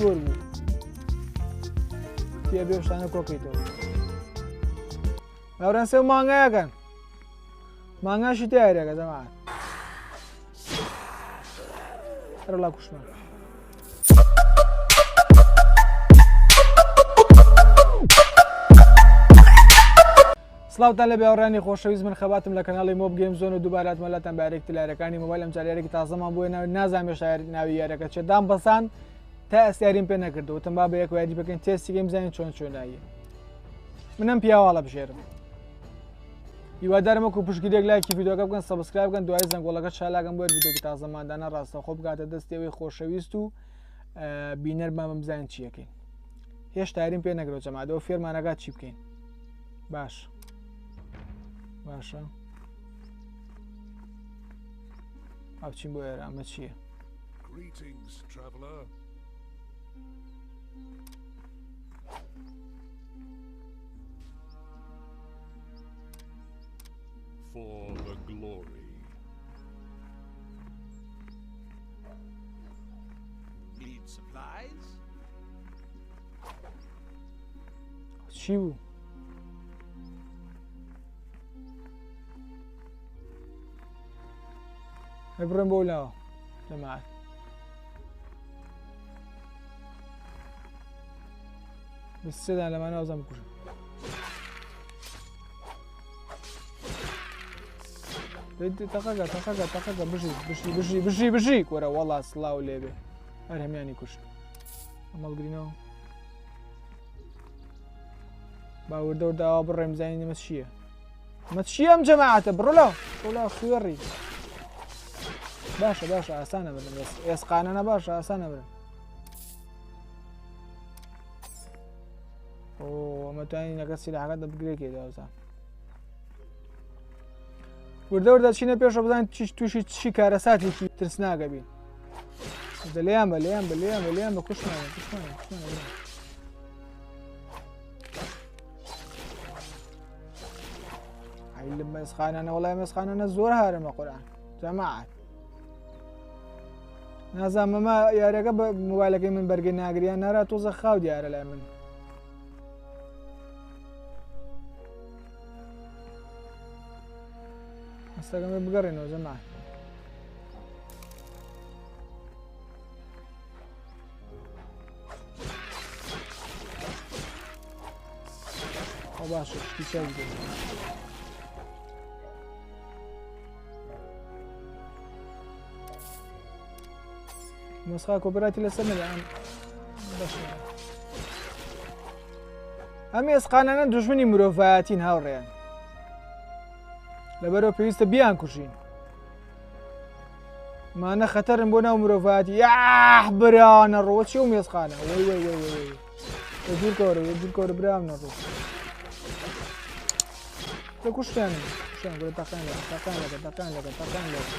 دکتۆر بوو تێ بێ شتانە کۆکەیتەوە. هاوران سێ مانگایەکەن مانگاشی تیارەکە جەماعەت هەرڵا کوشمان. سڵاوتان لە بێوڕانی خۆشەویست من خەباتم لە کەناڵی مۆب گەیم زۆن و دووبارە هاتمە لاتان بە یاریێکی تلارەکانی مۆبایل ئەم جار یاریێکی تازەمان بۆیە ناوی نازانم هێشتا ناوی یاریەکە چیە دام بەسان تا ئێستا یاریم پێ نەکردو وتم با بە یەک یاری بکەین تێستی کەین بزانین چۆن چۆناییە منم پیاواڵە بژێرم هیوادارم وەکو پشتگیریەک لایکی ڤیدیۆکە بکەن subscribe بکەن دوای زەنگۆڵەکە چالاکم بۆ ڤیدیۆکی تازەماندانە ڕاستەوخۆ بگاتە دەستی ئەوەی خۆشەویست و بینەرمان بم بزانین چیەکەین هێشتا یاریم پێ نەگرەوە جەماعەتەوە فێرمانەکات چی بکەین باش باشە ئەوچین بۆ ئێرە ئەمە چییە؟ For the glory. Need supplies? چی بوو؟ بڕێم بۆ لاوە جەماعەت بسێدان لەمانە وەزان بکوژم تەقەکە تەقەکە تەقەکە بژی بژی بژی بژی بژی کۆرە وەڵا سڵاو لێبێ هەر هەمیانی کوشت ئەمەڵگرینەوە با وردە وردە ئاوا بڕێم بزانین ئەمە چییە ئەمە چییە ئەم جەماعەتە بڕۆ لە بڕۆ لە خوێڕی باشە باشە ئاسانە بردم بەس ئێسقانەنە باشە ئاسانە برم ئۆ ئەمە توانی نەکە سیلاحەکە دەبگرێکێ داوزان وردە وردە چینە پێشە بزانین چی تووشی چی کارەساتێکی ترسناکە بین لێیان بە لێیان بە لێیان بە لێیان بە کوشمان کوشمان کوشمان ئەی لە مەسخانانە وەڵای مەسخانانە زۆر هارم لە قورئان جەماعەت نازانم ئەمە یاریەکە بە مۆبایلەکەی من بەرگەی ناگریان نارا تۆزە خاو دیارە لای من ئەستەکەم بگەڕێنەوە جەماعەت ئەو باشە شتی چاک مەسخا کۆپراتی لەسەر نەبێ ئەم بەشە ئەم ئێسقانانە دژمنی مرۆڤایەتین هاوڕێیان لەبەرەوە پێویستە بیان کوژین مانە خەتەرن بۆ ناو مرۆڤایەتی یاح برا نەڕۆ چی و مێزخانە وەی وەی وەی وەی وەی دوور کەوەرە دوور کەوەرە برام نەڕۆ لە کوشتیان کوشتیان گورە تەقیان لەکە تەقیان لەکە تەقیان لەکە تەقیان لەکە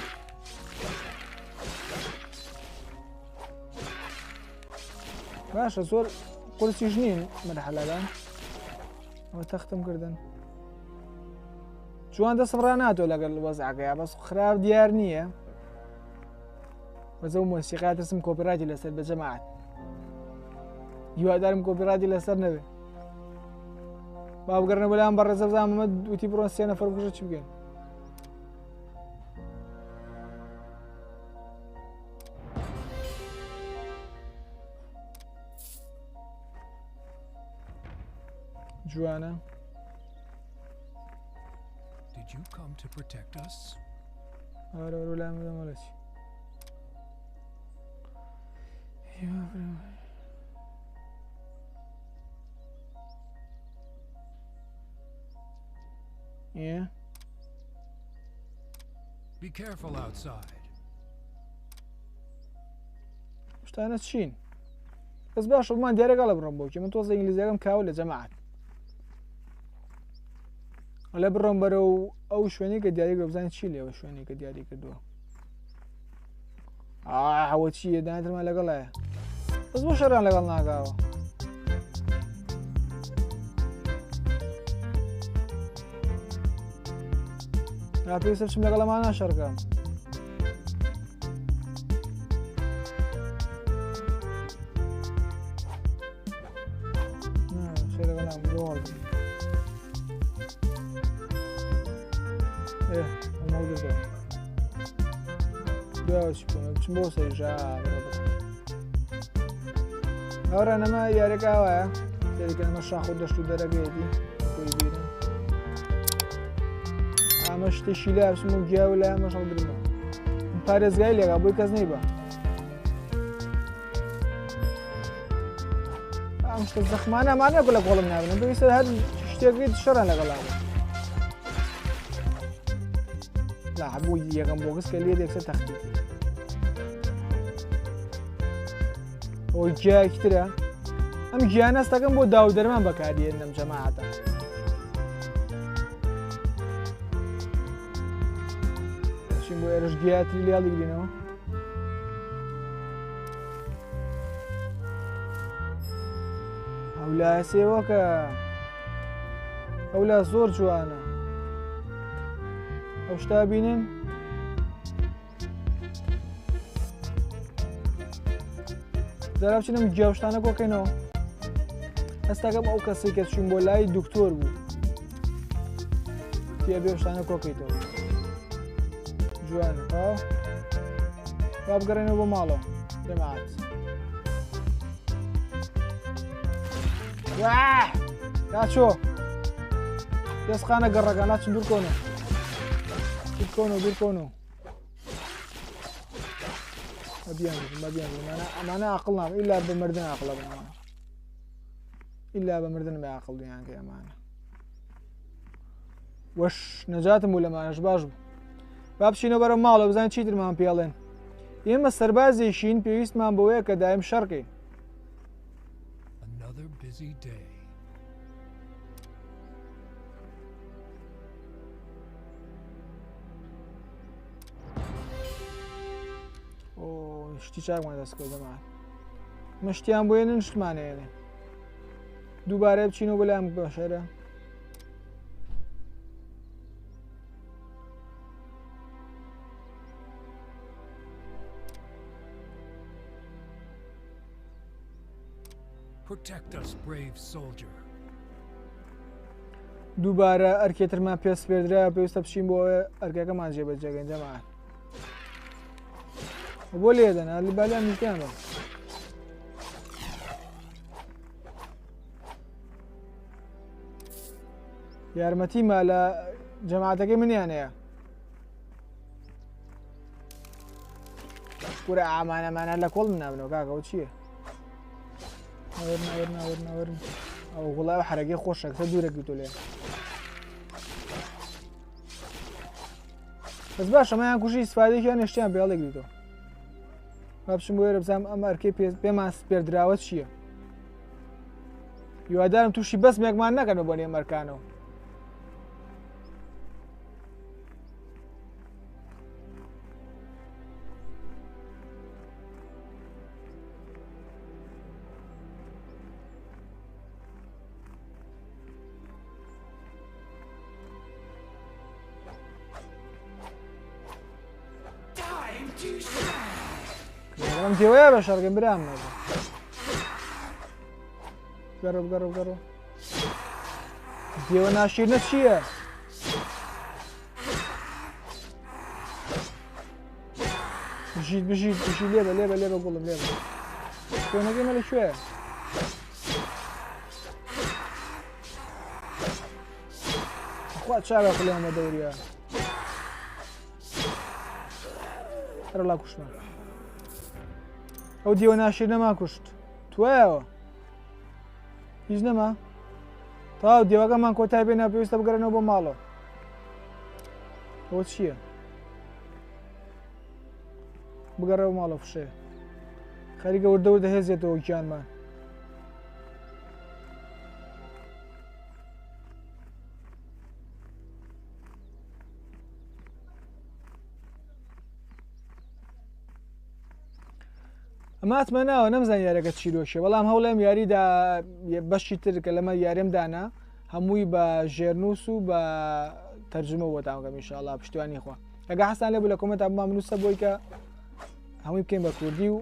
باشە زۆر قورسیش نین مەرحەلەکان ئەوە تەختم کردن جوان دەستم ڕاناتۆ لەگەڵ وەزعەکەیا بەس خراپ دیار نییە بەزە و مۆسیقا ترسم کۆپیڕایتی لەسەر بە جەماعەت هیوادارم کۆپیڕایتی لەسەر نەبێ با بگەڕنە بەلام بەڕێزە بزانم ئەمە وتی بڕۆن سێ نەفەر بکوژە چی بکەین جوانە Did you come to protect us? ئارە وەرە لام بدەمەڵێ چی Yeah. Be careful outside. شتانە چین بەس باشە بمان دیارە گەڵە بڕۆم بۆ من تۆزە ئینگلیزیەکەم کاوە لە جەماعەت ئەڵێ بڕۆم بەرەو ئەو شوێنەی کە دیاری کردووە بزانین چی لێوە شوێنێک کە دیاری کردووە ئەوە چییە دانترمان لەگەڵایە بەس بۆ شەڕیان لەگەڵ ناگاوە پێویستە بچم لەگەڵ ئەمانە شەڕکەم بۆ هەڵگرتەوە دوایەوە چی بکەم بچم بۆ سەریژا ئەوڕە نەمە یاریەکە ئاوایە سەریکە ئەمە شاخ و دەشت و دەرەگەیەتی خۆی بیرن ئەمە شتێکی لا بچم و گیا و لای ئەمەش هەڵگرمەوە پارێزگای لێگا بۆی کەس نەیبا ئەم شتە زەخمانە ئەمانە لە کۆڵم نابن پێویستە هەر شتێک بێت شەڕان لەگەڵا بێت لا هەبوو یەکەم بۆکس کە لێ دێکسە تەختی ئەو گیایەکی ترە ئەم گیانە ستەکەم بۆ داو دەرمان بەکاریێن ئەم جەماعەتە چین بۆ ئێرش گیاتری لێ هەڵیگرینەوە ئەولا سێوەکە ئەولا زۆر جوانە ئەو شتا بینن زارا بچینم گیاوشتانە کۆکەینەوە ئەستاکەم ئەو کەسێک کە چوین بۆ لای دکتۆر بوو تێ بێ شتانە کۆکەیتەوە جوانە تەواو با بگەڕێنەوە بۆ ماڵەوە جەماعەت واه ناچۆ دەستخانە گەڕەکە ناچن دوور کۆنەوە دوور کۆنەوە دوور کۆنەوە بەبیان بەبیان ئەمانە عقل نام ئیلا بە مردن عقلە بن ئەمانە ئیلا بە مردن بە عقل دیانکەی ئەمانە وەش نەجاتم بوو لەمانەش باش بوو با بچینەوە بەرەو ماڵەوە بزانین چیترمان پێڵێن ئێمە سەربازێکین پێویستمان بەوەیە کە دایم شەڕکەین شتی چاکمان دەستکەوت دەمان مشتیان بۆیە شتمانەیەێ دووبارە بچینەوە بەلام بەشەرە Protect us, brave soldier. دووبارە ئەرکێترمان پێ سپێردرا پێویستە بچین بۆ ئەرکەکەمان جێبەجێگەین جەماعەت بۆ لێدەنا بالیان نیتیان بە یارمەتی ما لە جەماعەتەکەی منیان هەیە کورە ئامانەمانە لە کۆڵ نابنەوە کاکەەوە چییە؟ ناوەرن ئەو گوڵای و حرەکەی خۆشە کە دوورەکی تۆ لێ بەس باشە مایان کوژی ئیسفادێکیان هێشتیان پێڵێک دیتەوە با بچم بۆ ئێرە بزانم ئەم ئەرکەی پێمان سپێردراوە چییە هیوادارم تووشی بەزمێکمان نەکەن بە بۆنی ئەم ئەرکانەوە. ئەم دێوەیە بە شەڕگەم برام نەبوو بگەڕێ بگەڕێ بگەڕێ دێوە ناشیرنە چییە؟ بژیت بژیت بژی لێبە لێبە لێبە گوڵم لێبە کۆنەکەی مە لەکوێ خوا چاوە خولێمە دەوریا هەرڵا کوشتمان ئەو دیوە ناشیرنەمان کوشت توایەوە هیچ نەما تەواو دێوەکەمان کۆتای بێنا پێویستە بگەڕێنەوە بۆ ماڵەوە ئەوە چییە بگەڕێەوە ماڵە فشەیە خەریکە وردە وردە هێزێتەوە گیانمان ئەمە هاتمە ناوە نەمزان یارەکە چیرۆکیە بەڵام هەوڵێم یاریدا بەشی تر کە لەمە یاریم دانا هەمووی بە ژێرنووس و بە تەرجمە بۆ تاوکەم ئینشاءاللە پشتیوانی خوا ئەگە حەستان لێ بوو لە comment ا بمان بنووسە بۆی کە هەمووی بکەین بە کوردی و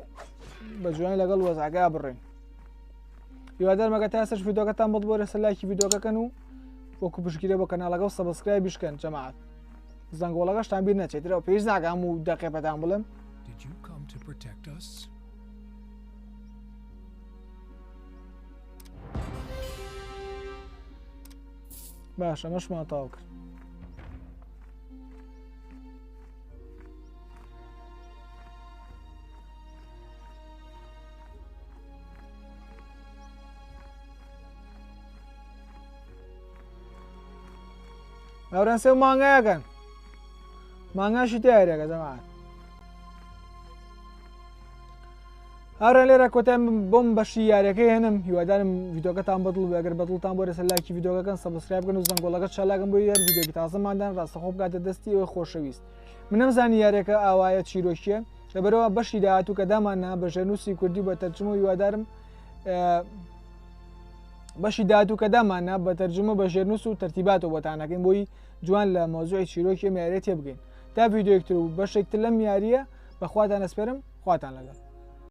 بە جوانی لەگەڵ وەزعەکە بڕین. هیوادارم ئەگەر تا ئێستاش ڤیدیۆکەتان بەدڵ بووە لەسەر لایکی ڤیدیۆکەکەن و وەکو پشتگیرە بۆ کەناڵەکە و subscribe یش کەن جەماعەت زەنگۆڵەکەشتان بیر نەچێت ترەوە پێویست ناکە هەموو دەقێ پەتان بڵێم. Did you come to protect us? باشە مەشمان تەواو کرد. هاوران سێ مانگایەکەن مانگاشی تیارەکە جەماعەت هاوران لێرە کۆتای بۆم بەشی یاریەکەی هێنم هیوادارم ڤیدۆکەتان بەدڵ بێ ئەگەر بەدڵتان بۆ لەسەر لایکی ڤیدۆکەکەن subscribe بکەن و زەنگۆڵەکە چالاکن بۆ یار ڤیدیۆکی تازەماندان ڕاستەخۆ بگاتە دەستی ئێوەی خۆشەویست منم زانی یاریەکە ئاوایە چیرۆکیە لەبەرەوە بەشی داهاتوو کە داماننا بە ژێرنووسی کوردی و بە تەرجمە و هیوادارم بەشی داهاتوو کە داماننا بە تەرجمە بە ژێرنووس و تەرتیباتەوە بۆتانەکەین بۆی جوان لە مەوزوعی چیرۆکی ئەم یاریە تێبگەین تا ڤیدیۆیەکتر و بەشێکتر لەم یاریە بەخواتان ئەسپێرم خواتان لەگەڵ.